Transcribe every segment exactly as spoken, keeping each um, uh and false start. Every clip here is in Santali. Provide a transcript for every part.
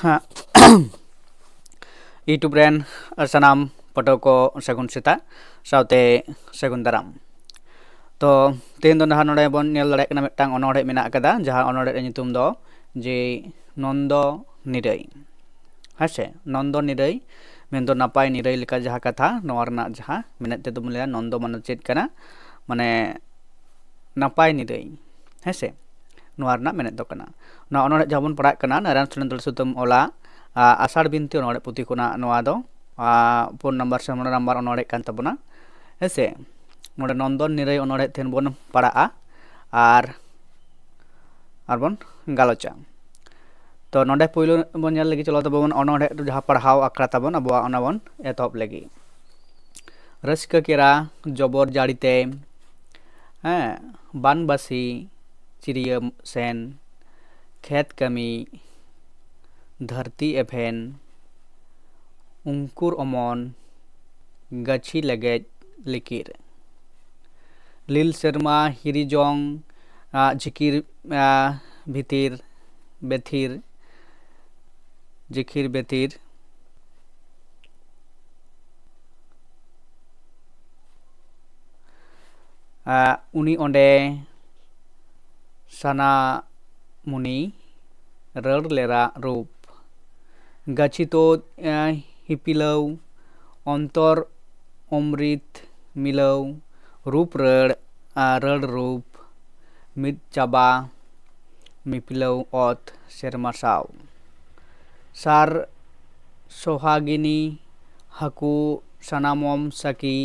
ᱦᱮᱸ᱾ YouTube ᱨᱮᱱ ᱥᱟᱱᱟᱢ ᱯᱟᱹᱴᱷᱩᱣᱟᱹ ᱠᱚ ᱥᱟᱹᱜᱩᱱ ᱥᱮᱛᱟᱜ ᱥᱟᱶᱛᱮ ᱥᱟᱹᱜᱩᱱ ᱫᱟᱨᱟᱢ᱾ ᱛᱚ ᱛᱮᱦᱮᱧ ᱫᱚ ᱱᱟᱦᱟᱜ ᱱᱚᱰᱮ ᱵᱚᱱ ᱧᱮᱞ ᱫᱟᱲᱮᱭᱟᱜ ᱠᱟᱱᱟ, ᱢᱤᱫᱴᱟᱝ ᱚᱱᱚᱬᱦᱮ ᱢᱮᱱᱟᱜ ᱟᱠᱟᱫᱟ, ᱡᱟᱦᱟᱸ ᱚᱱᱚᱬᱦᱮ ᱨᱮᱭᱟᱜ ᱧᱩᱛᱩᱢ ᱫᱚ ᱡᱮ ᱱᱚᱱᱫᱚ ᱱᱤᱨᱟᱹᱭ᱾ ᱦᱮᱸ ᱥᱮ, ᱱᱚᱱᱫᱚ ᱱᱤᱨᱟᱹᱭ ᱢᱮᱱᱫᱚ ᱱᱟᱯᱟᱭ ᱱᱤᱨᱟᱹᱭ ᱞᱮᱠᱟ ᱡᱟᱦᱟᱸ ᱠᱟᱛᱷᱟ, ᱱᱚᱣᱟ ᱨᱮᱱᱟᱜ ᱡᱟᱦᱟᱸ ᱢᱮᱱᱮᱫ ᱛᱮᱫᱚ ᱵᱚᱱ ᱞᱟᱹᱭᱟ ᱱᱚᱱᱫᱚ ᱢᱟᱱᱮ ᱪᱮᱫ ᱠᱟᱱᱟ? ᱢᱟᱱᱮ ᱱᱟᱯᱟᱭ ᱱᱤᱨᱟᱹᱭ᱾ ᱦᱮᱸ ᱥᱮ, ᱱᱚᱣᱟ ᱨᱮᱱᱟᱜ ᱢᱮᱱᱮᱫ ᱫᱚ ᱠᱟᱱᱟ᱾ ᱱᱚᱣᱟ ᱚᱱᱚᱬᱦᱮ ᱡᱟᱦᱟᱸ ᱵᱚᱱ ᱯᱟᱲᱦᱟᱜ ᱠᱟᱱᱟ, ᱱᱟᱨᱟᱭᱚᱱ ᱥᱚᱨᱮᱱ ᱫᱚᱞ ᱥᱩᱛᱟᱹᱢ ᱚᱞᱟᱜ, ᱟ, ᱟᱥᱟᱲ ᱵᱤᱱᱛᱤ ᱚᱱᱚᱬᱦᱮ ᱯᱩᱛᱷᱤ ᱠᱷᱚᱱᱟᱜ ᱱᱚᱣᱟ ᱫᱚ, ᱟ, ᱯᱩᱱ ᱱᱟᱢᱵᱟᱨ ᱥᱮ ᱢᱚᱬᱮ ᱱᱟᱢᱵᱟᱨ ᱚᱱᱚᱬᱦᱮ ᱠᱟᱱ ᱛᱟᱵᱚᱱᱟ᱾ ᱦᱮᱸ ᱥᱮ, ᱱᱚᱰᱮ ᱱᱚᱱᱫᱚ ᱱᱤᱨᱟᱹᱭ ᱚᱱᱚᱬᱦᱮ ᱛᱮᱦᱮᱧ ᱵᱚᱱ ᱯᱟᱲᱦᱟᱜᱼᱟ ᱟᱨ ᱟᱨᱵᱚᱱ ᱜᱟᱞᱚᱪᱟ᱾ ᱛᱚ ᱱᱚᱰᱮ ᱯᱳᱭᱞᱳ ᱵᱚᱱ ᱧᱮᱞ ᱞᱟᱹᱜᱤᱫ, ᱪᱚᱞᱚ ᱛᱚᱵᱮ ᱵᱚᱱ ᱚᱱᱚᱬᱦᱮ ᱡᱟᱦᱟᱸ ᱯᱟᱲᱦᱟᱣ ᱟᱠᱷᱲᱟ ᱛᱟᱵᱚᱱ ᱟᱵᱚᱣᱟᱜ, ᱚᱱᱟ ᱵᱚᱱ ᱮᱛᱚᱦᱚᱵ ᱞᱟᱹᱜᱤᱫ᱾ ᱨᱟᱹᱥᱠᱟᱹ ᱠᱮᱨᱟ ᱡᱚᱵᱚᱨ ᱡᱟᱹᱲᱤ ᱛᱮ, ᱦᱮᱸ, ᱵᱟᱱᱵᱟᱥᱤ ᱪᱤᱨᱭᱟᱹ ᱥᱮᱱ, ᱠᱷᱮᱛ ᱠᱟᱹᱢᱤ ᱫᱷᱟᱹᱨᱛᱤ ᱮᱵᱷᱮᱱ, ᱩᱝᱠᱩᱨ ᱚᱢᱚᱱ ᱜᱟᱹᱪᱷᱤ ᱞᱮᱜᱮᱡ ᱞᱤᱠᱤᱨ᱾ ᱞᱤᱞ ᱥᱮᱨᱢᱟ ᱦᱤᱨᱤᱡᱚᱝ, ᱟ, ᱡᱷᱤᱠᱤᱨ, ᱟ, ᱵᱷᱤᱛᱤᱨ, ᱵᱮᱛᱷᱤᱨ, ᱡᱷᱤᱠᱤᱨ ᱵᱮᱛᱤᱨ᱾ ᱟ, ᱩᱱᱤ ᱚᱸᱰᱮ ᱥᱟᱱᱟᱢᱩᱱᱤ ᱨᱟᱹᱲ ᱞᱮᱨᱟᱜ ᱨᱩᱯ᱾ ᱜᱟᱹᱪᱷᱤ ᱛᱳᱫ, ᱮ, ᱦᱤᱯᱤᱞᱟᱹᱣ, ᱚᱱᱛᱚᱨ ᱚᱢᱨᱤᱛ ᱢᱤᱞᱟᱹᱣ, ᱨᱩᱯ ᱨᱟᱹᱲ, ᱟ, ᱨᱟᱹᱲ ᱨᱩᱯ, ᱢᱤᱫ ᱪᱟᱵᱟ, ᱢᱤᱯᱤᱞᱟᱹᱣ ᱚᱛ ᱥᱮᱨᱢᱟ ᱥᱟᱶ᱾ ᱥᱟᱨ ᱥᱚᱦᱟᱜᱤᱱᱤ ᱦᱟᱹᱠᱩ ᱥᱟᱱᱟᱢᱚᱢ ᱥᱟᱹᱠᱤ,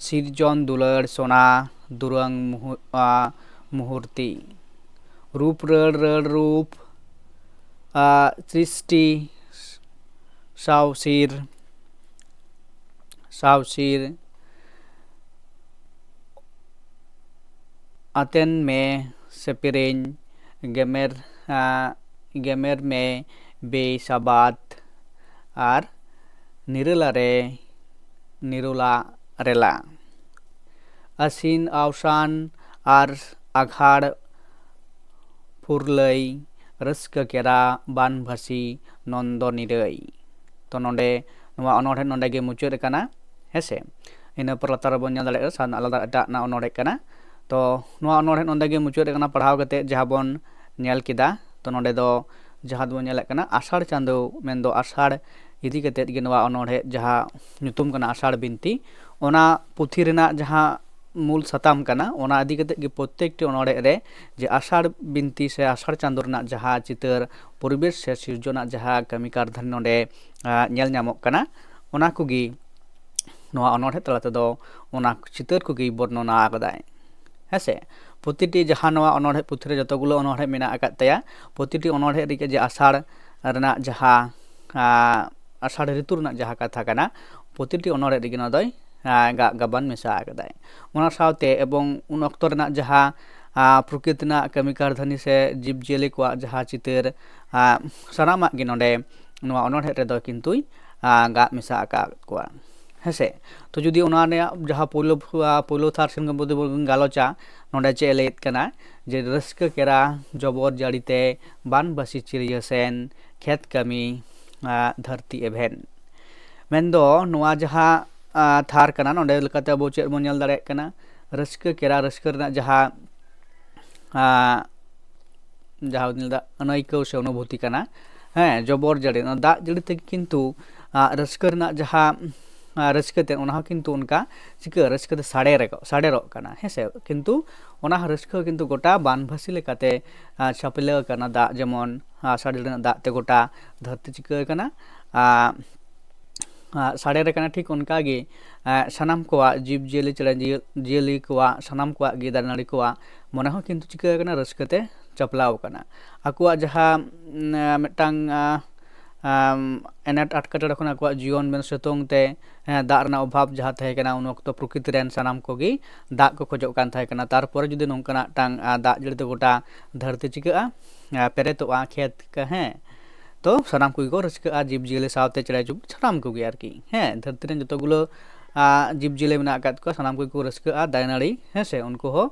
ᱥᱤᱨᱡᱚᱱ ᱫᱩᱞᱟᱹᱲ ᱥᱚᱱᱟ ᱫᱩᱨᱟᱹᱝ ᱢᱩᱦᱩ-, ᱟ, ᱢᱩᱦᱩᱨᱛᱤ᱾ ᱨᱩᱯ ᱨᱟᱹᱲ ᱨᱟᱹᱲ ᱨᱩᱯ, ᱟ, ᱥᱨᱤᱥᱴᱤ ᱥᱟᱶᱥᱤᱨ, ᱥᱟᱶᱥᱤᱨ᱾ ᱟᱛᱮᱱ ᱢᱮ ᱥᱮᱯᱮᱨᱮᱧ, ᱜᱮᱢᱮᱨ, ᱟ, ᱜᱮᱢᱮᱨ ᱢᱮ ᱵᱮᱭ ᱥᱟᱵᱟᱫ, ᱟᱨ ᱱᱤᱨᱟᱹᱞᱟ ᱨᱮ ᱱᱤᱨᱚᱞᱟ ᱨᱮᱞᱟ᱾ ᱟᱹᱥᱤᱱ ᱟᱣᱥᱟᱱ ᱟᱨ ᱟᱜᱷᱟᱲ ᱯᱷᱩᱨᱞᱟᱹᱭ, ᱨᱟᱹᱥᱠᱟᱹ ᱠᱮᱨᱟ ᱵᱟᱱ ᱵᱷᱟᱹᱥᱤ ᱱᱚᱱᱫᱚ ᱱᱤᱨᱟᱹᱭ᱾ ᱛᱚ ᱱᱚᱰᱮ ᱱᱚᱣᱟ ᱚᱱᱚᱬᱦᱮ ᱱᱚᱰᱮ ᱜᱮ ᱢᱩᱪᱟᱹᱫ ᱟᱠᱟᱱᱟ, ᱦᱮᱸᱥᱮ᱾ ᱤᱱᱟᱹ ᱯᱚᱨ ᱞᱟᱛᱟᱨ ᱨᱮᱵᱚᱱ ᱧᱮᱞ ᱫᱟᱲᱮᱭᱟᱜᱼᱟ ᱥᱟᱶ ᱟᱞᱟᱫᱟ ᱮᱴᱟᱜ ᱨᱮᱱᱟᱜ ᱚᱱᱚᱬᱦᱮ ᱠᱟᱱᱟ᱾ ᱛᱚ ᱱᱚᱣᱟ ᱚᱱᱚᱬᱦᱮ ᱱᱚᱰᱮ ᱜᱮ ᱢᱩᱪᱟᱹᱫ ᱟᱠᱟᱱᱟ ᱯᱟᱲᱦᱟᱣ ᱠᱟᱛᱮ ᱡᱟᱦᱟᱸ ᱵᱚᱱ ᱧᱮᱞ ᱠᱮᱫᱟ᱾ ᱛᱚ ᱱᱚᱰᱮ ᱫᱚ ᱡᱟᱦᱟᱸ ᱫᱚᱵᱚᱱ ᱧᱮᱞᱮᱫ ᱠᱟᱱᱟ ᱟᱥᱟᱲ ᱪᱟᱸᱫᱚ, ᱢᱮᱱᱫᱚ ᱟᱥᱟᱲ ᱤᱫᱤ ᱠᱟᱛᱮ ᱜᱮ ᱱᱚᱣᱟ ᱚᱱᱚᱬᱦᱮ ᱡᱟᱦᱟᱸ ᱧᱩᱛᱩᱢ ᱠᱟᱱᱟ ᱟᱥᱟᱲ ᱵᱤᱱᱛᱤ, ᱚᱱᱟ ᱯᱩᱛᱷᱤ ᱨᱮᱱᱟᱜ ᱡᱟᱦᱟᱸ ᱢᱩᱞ ᱥᱟᱛᱟᱢ ᱠᱟᱱᱟ, ᱚᱱᱟ ᱤᱫᱤ ᱠᱟᱛᱮ ᱜᱮ ᱯᱨᱚᱛᱮᱠᱴᱤ ᱚᱱᱚᱬᱦᱮ ᱨᱮ ᱡᱮ ᱟᱥᱟᱲ ᱵᱤᱱᱛᱤ ᱥᱮ ᱟᱥᱟᱲ ᱪᱟᱸᱫᱚ ᱨᱮᱱᱟᱜ ᱡᱟᱦᱟᱸ ᱪᱤᱛᱟᱹᱨ, ᱯᱚᱨᱤᱵᱮᱥ ᱥᱮ ᱥᱤᱨᱡᱚᱱᱟᱜ ᱡᱟᱦᱟᱸ ᱠᱟᱹᱢᱤ ᱠᱟᱨᱫᱷᱟᱹᱱᱤ ᱱᱚᱰᱮ, ᱟᱸ, ᱧᱮᱞ ᱧᱟᱢᱚᱜ ᱠᱟᱱᱟ, ᱚᱱᱟ ᱠᱚᱜᱮ ᱱᱚᱣᱟ ᱚᱱᱚᱬᱦᱮ ᱛᱟᱞᱟ ᱛᱮᱫᱚ ᱚᱱᱟ ᱪᱤᱛᱟᱹᱨ ᱠᱚᱜᱮᱭ ᱵᱚᱨᱱᱚᱱᱟ ᱟᱠᱟᱫᱟᱭ᱾ ᱦᱮᱸᱥᱮ, ᱯᱨᱚᱛᱤᱴᱤ ᱡᱟᱦᱟᱸ ᱱᱚᱣᱟ ᱚᱱᱚᱬᱦᱮ ᱯᱩᱛᱷᱤ ᱨᱮ ᱡᱚᱛᱚᱜᱩᱞᱳ ᱚᱱᱚᱬᱦᱮ ᱢᱮᱱᱟᱜ ᱟᱠᱟᱫ ᱛᱟᱭᱟ, ᱯᱨᱚᱛᱤᱴᱤ ᱚᱱᱚᱬᱦᱮ ᱨᱮᱜᱮ ᱡᱮ ᱟᱥᱟᱲ ᱨᱮᱱᱟᱜ ᱡᱟᱦᱟᱸ, ᱟᱸ, ᱟᱥᱟᱲ ᱨᱤᱛᱩ ᱨᱮᱱᱟᱜ ᱡᱟᱦᱟᱸ ᱠᱟᱛᱷᱟ ᱠᱟᱱᱟ, ᱯᱨᱚᱛᱤᱴᱤ ᱚᱱᱚᱬᱦᱮ ᱨᱮᱜᱮ ᱱᱚᱣᱟ ᱫᱚᱭ, ᱟᱸ, ᱜᱟᱜ ᱜᱟᱵᱟᱱ ᱢᱮᱥᱟ ᱟᱠᱟᱫᱟᱭ᱾ ᱚᱱᱟ ᱥᱟᱶᱛᱮ ᱮᱵᱚᱝ ᱩᱱ ᱚᱠᱛᱚ ᱨᱮᱱᱟᱜ ᱡᱟᱦᱟᱸ, ᱟᱸ, ᱯᱨᱚᱠᱨᱤᱛᱤ ᱨᱮᱱᱟᱜ ᱠᱟᱹᱢᱤ ᱠᱟᱨᱫᱷᱟᱹᱱᱤ ᱥᱮ ᱡᱤᱵᱽᱼᱡᱤᱭᱟᱹᱞᱤ ᱠᱚᱣᱟᱜ ᱡᱟᱦᱟᱸ ᱪᱤᱛᱟᱹᱨ, ᱟᱸ, ᱥᱟᱱᱟᱢᱟᱜ ᱜᱮ ᱱᱚᱰᱮ ᱱᱚᱣᱟ ᱚᱱᱚᱬᱦᱮ ᱨᱮᱫᱚ ᱠᱤᱱᱛᱩᱭ, ᱟᱸ, ᱜᱟᱜ ᱢᱮᱥᱟ ᱟᱠᱟᱫ ᱠᱚᱣᱟ᱾ ᱦᱮᱸᱥᱮ, ᱛᱚ ᱡᱩᱫᱤ ᱚᱱᱟ ᱨᱮᱭᱟᱜ ᱡᱟᱦᱟᱸ ᱯᱳᱭᱞᱳ, ᱟᱸ, ᱯᱳᱭᱞᱳ ᱛᱷᱟᱨ ᱥᱮᱱ ᱵᱚᱱ ᱜᱟᱞᱚᱪᱟ, ᱱᱚᱰᱮ ᱪᱮᱫ ᱮ ᱞᱟᱹᱭᱮᱫ ᱠᱟᱱᱟ ᱡᱮ ᱨᱟᱹᱥᱠᱟᱹ ᱠᱮᱨᱟ ᱡᱚᱵᱚᱨ ᱡᱟᱹᱲᱤᱛᱮ ᱵᱟᱱ ᱵᱟᱹᱥᱤ ᱪᱤᱨᱭᱟᱹ ᱥᱮᱱ ᱠᱷᱮᱛ ᱠᱟᱹᱢᱤ, ᱟᱸ, ᱫᱷᱟᱹᱨᱛᱤ ᱮᱵᱷᱮᱱ᱾ ᱢᱮᱱᱫᱚ ᱱᱚᱣᱟ ᱡᱟᱦᱟᱸ, ᱟᱸ, ᱛᱷᱟᱨ ᱠᱟᱱᱟ, ᱱᱚᱰᱮ ᱞᱮᱠᱟᱛᱮ ᱟᱵᱚ ᱪᱮᱫ ᱵᱚᱱ ᱧᱮᱞ ᱫᱟᱲᱮᱭᱟᱜ ᱠᱟᱱᱟ, ᱨᱟᱹᱥᱠᱟᱹ ᱠᱮᱨᱟ, ᱨᱟᱹᱥᱠᱟᱹ ᱨᱮᱱᱟᱜ ᱡᱟᱦᱟᱸ, ᱟᱸ, ᱡᱟᱦᱟᱸ ᱵᱚᱱ ᱧᱮᱞ ᱮᱫᱟ ᱟᱹᱱᱟᱹᱭᱠᱟᱹᱣ ᱥᱮ ᱚᱱᱩᱵᱷᱩᱛᱤ ᱠᱟᱱᱟ, ᱦᱮᱸ, ᱡᱚᱵᱚᱨ ᱡᱟᱹᱲᱤ, ᱚᱱᱟ ᱫᱟᱜ ᱡᱟᱹᱲᱤ ᱛᱮᱜᱮ ᱠᱤᱱᱛᱩ, ᱟᱸ, ᱨᱟᱹᱥᱠᱟᱹ ᱨᱮᱱᱟᱜ ᱡᱟᱦᱟᱸ, ᱟᱸ, ᱨᱟᱹᱥᱠᱟᱹ ᱛᱮ ᱚᱱᱟ ᱦᱚᱸ ᱠᱤᱱᱛᱩ ᱚᱱᱠᱟ ᱪᱤᱠᱟᱹ ᱨᱟᱹᱥᱠᱟᱹ ᱛᱮ ᱥᱟᱰᱮ ᱨᱮᱠᱚ, ᱥᱟᱰᱮᱨᱚᱜ ᱠᱟᱱᱟ, ᱦᱮᱸ ᱥᱮ, ᱠᱤᱱᱛᱩ ᱚᱱᱟ ᱨᱟᱹᱥᱠᱟᱹ ᱠᱤᱱᱛᱩ ᱜᱚᱴᱟ ᱵᱟᱱ ᱵᱷᱟᱹᱥᱤ ᱞᱮᱠᱟᱛᱮ, ᱟᱸ, ᱪᱷᱟᱯᱞᱟᱹᱣ ᱟᱠᱟᱱᱟ᱾ ᱫᱟᱜ ᱡᱮᱢᱚᱱ, ᱟᱸ, ᱟᱥᱟᱲ ᱡᱟᱹᱲᱤ ᱨᱮᱱᱟᱜ ᱫᱟᱜ ᱛᱮ ᱜᱚᱴᱟ ᱫᱷᱟᱹᱨᱛᱤ ᱪᱤᱠᱟᱹ ᱟᱠᱟᱱᱟ, ᱟᱸ, ᱟᱸ, ᱥᱟᱰᱮ ᱨᱮ ᱠᱟᱱᱟ, ᱴᱷᱤᱠ ᱚᱱᱠᱟ ᱜᱮ, ᱟᱸ, ᱥᱟᱱᱟᱢ ᱠᱚᱣᱟᱜ ᱡᱤᱵᱽ ᱡᱤᱭᱟᱹᱞᱤ, ᱪᱮᱬᱮ ᱡᱤᱭᱟᱹ-, ᱡᱤᱭᱟᱹᱞᱤ ᱠᱚᱣᱟᱜ, ᱥᱟᱱᱟᱢ ᱠᱚᱣᱟᱜ ᱜᱮ ᱫᱟᱨᱮ ᱱᱟᱹᱲᱤ ᱠᱚᱣᱟᱜ ᱢᱚᱱᱮ ᱦᱚᱸ ᱠᱤᱱᱛᱩ ᱪᱤᱠᱟᱹ ᱟᱠᱟᱱᱟ, ᱨᱟᱹᱥᱠᱟᱹ ᱛᱮ ᱪᱟᱯᱞᱟᱣ ᱟᱠᱟᱱᱟ᱾ ᱟᱠᱚᱣᱟᱜ ᱡᱟᱦᱟᱸ, ᱩᱸ, ᱢᱤᱫᱴᱟᱝ, ᱟᱸ, ᱟᱸ, ᱮᱱᱮᱴ ᱟᱴᱠᱮᱴᱚᱬᱮ ᱠᱷᱚᱱ ᱟᱠᱚᱣᱟᱜ ᱡᱤᱭᱚᱱ ᱢᱮᱱ ᱥᱤᱛᱩᱝ ᱛᱮ, ᱦᱮᱸ, ᱫᱟᱜ ᱨᱮᱱᱟᱜ ᱚᱵᱷᱟᱵᱽ ᱡᱟᱦᱟᱸ ᱛᱟᱦᱮᱸ ᱠᱟᱱᱟ, ᱩᱱ ᱚᱠᱛᱚ ᱯᱨᱚᱠᱨᱤᱛᱤ ᱨᱮᱱ ᱥᱟᱱᱟᱢ ᱠᱚᱜᱮ ᱫᱟᱜ ᱠᱚ ᱠᱷᱚᱡᱚᱜ ᱠᱟᱱ ᱛᱟᱦᱮᱸ ᱠᱟᱱᱟ᱾ ᱛᱟᱨᱯᱚᱨᱮ ᱡᱩᱫᱤ ᱱᱚᱝᱠᱟᱱᱟᱜ ᱢᱤᱫᱴᱟᱝ, ᱟᱸ, ᱫᱟᱜ ᱡᱟᱹᱲᱤ ᱛᱮ ᱜᱚᱴᱟ ᱫᱷᱟᱹᱨᱛᱤ ᱪᱤᱠᱟᱹᱜᱼᱟ, ᱟᱸ, ᱯᱮᱨᱮᱛᱚᱜᱼᱟ ᱠᱷᱮᱛ ᱠᱚ, ᱦᱮᱸ, ᱛᱚ ᱥᱟᱱᱟᱢ ᱠᱚᱜᱮ ᱠᱚ ᱨᱟᱹᱥᱠᱟᱹᱜᱼᱟ, ᱡᱤᱵᱽ ᱡᱤᱭᱟᱹᱞᱤ ᱥᱟᱶᱛᱮ ᱪᱮᱬᱮ ᱪᱩᱯᱲᱤ ᱥᱟᱱᱟᱢ ᱠᱚᱜᱮ ᱟᱨᱠᱤ, ᱦᱮᱸ, ᱫᱷᱟᱹᱨᱛᱤ ᱨᱮᱱ ᱡᱚᱛᱚ ᱜᱩᱞᱳ, ᱟᱸ, ᱡᱤᱵᱽ ᱡᱤᱭᱟᱹᱞᱤ ᱢᱮᱱᱟᱜ ᱟᱠᱟᱫ ᱠᱚᱣᱟ, ᱥᱟᱱᱟᱢ ᱠᱚᱜᱮ ᱠᱚ ᱨᱟᱹᱥᱠᱟᱹᱜᱼᱟ, ᱫᱟᱨᱮ ᱱᱟᱹᱲᱤ, ᱦᱮᱸ ᱥᱮ, ᱩᱱᱠᱩ ᱦᱚᱸ